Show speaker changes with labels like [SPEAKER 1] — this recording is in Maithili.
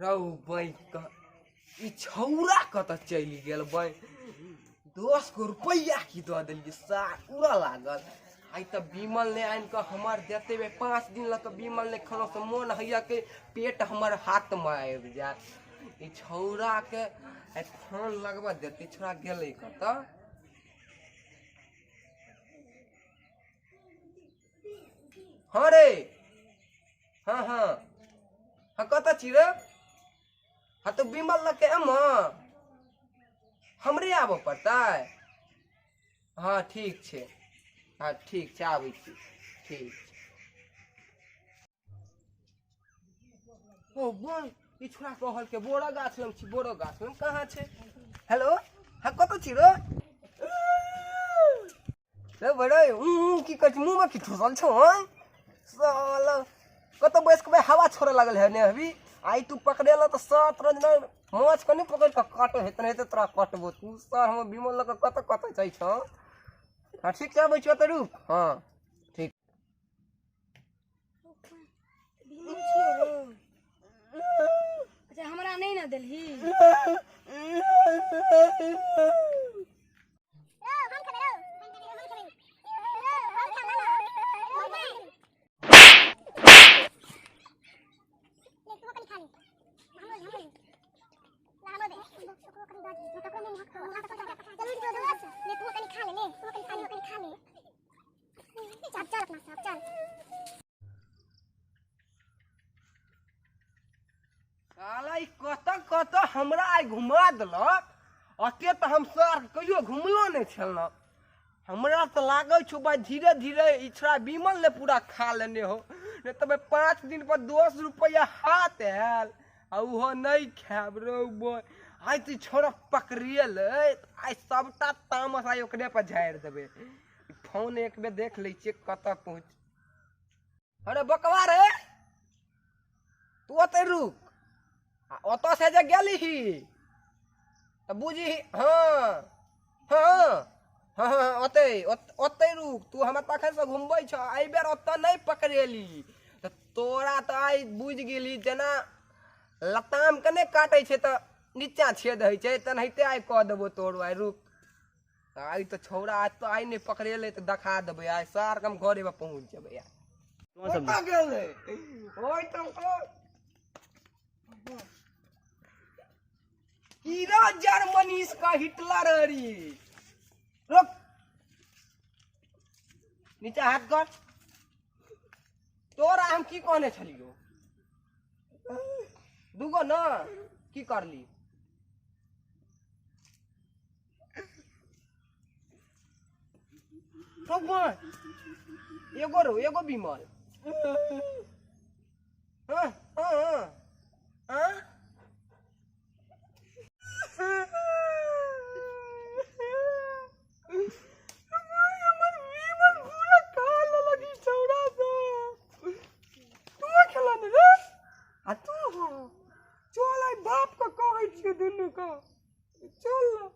[SPEAKER 1] रौ बैंक ई छौरा कतऽ चलि गेल बै? 10 गो रुपैआ की दऽ देलियै, सा उड़ऽ लागल। आइ तऽ बीमल नहि आनि कऽ हमर देते बे, 5 दिन लऽ कऽ बीमल नहि खेलहुँ से मोन होइए कि पेट हमर हाथमे आबि जायत। ई छौराके आइ फोन लगबऽ देतै, छौरा गेलै कतऽ? हँ रे, हँ हँ हँ, कतऽ छी रे? हँ तऽ बीमल लऽ के एम, हमरे आबऽ पड़तै? हँ ठीक छै, हँ ठीक छै, आबै छी, ठीक छै। ओ बोल, ई छोड़ा कहल के बोरा गाछ लग छी, बोरा गाछ लग कहाँ छै? हेलो, हँ कतऽ छी रे? रे बड़े ऊ की कहै छै, मुँहमे की ठुसल छौ? हँ साला कतऽ बैस कऽ हवा छोड़ऽ लागल है ने अभी? आइ तू पकड़ेला तऽ 7 रोज ने माछ कनि पकड़ि कऽ काटो हेतै, नहि तऽ तोरा कटबो। तू सर हमर बीमल लऽ कऽ कतऽ कतऽ जाइ छौ? हँ ठीक छै, आबै छियौ तऽ रुक। हँ ठीक।
[SPEAKER 2] अच्छा हमरा नहि ने देलही।
[SPEAKER 1] साला ई कतऽ कतऽ हमरा आइ घुमा देलक। अते तऽ हम सर कहियो घुमलो नहि छलहुँ। हमरा तऽ लागै छौ भाइ धीरे धीरे ई छोड़ा बीमल ने पूरा खा लेने हो, नहि तऽ भाइ 5 दिन पर 10 रुपैआ हाथ आयल आ ओहो नहि खायब। रौ बोय, आइ तऽ ई छोड़ा पकड़िएलै, आइ सबटा तामस आइ ओकरे पर झाड़ि देबै। फोन एक बेर देख लै छियै कतऽ पहुँच। अरे बकवा रे, तू ओतऽ रुक आ ओतऽ से जे गेलही तऽ बुझही। हँ हँ हँ हँ, ओतै ओतै रुक तू। हमरा तखनसँ घुमबै छह, एहि बेर ओतऽ नहि पकड़ेली तऽ तोरा तऽ आइ बुझि गेली। जेना लतामके नहि काटै छै तऽ नीचाँ छेद होइ छै, तेनाहिते आइ कऽ देबौ तोरो। आइ रुक, आइ तऽ छौड़ा आज तऽ आइ नहि पकड़ेलै तऽ देखा देबै। आइ सार हम घरे पर पहुँच जेबै। आइ कतऽ गेलै? ओहि तऽ कीड़ा जर्मनी का हिटलर अरी। रुक, नीचा हाथ कर। तोरा हम की कहने छलियो? दूगो न की करली? एगो रो, एगो बीमल। हाँ हाँ हाँ, हमर बीमल पूरा खा लेलक ई छौड़ा सब। तू खेला ने रे आ तू हो। चल, आइ बाप के कहै छियै दुनू के, चल ना।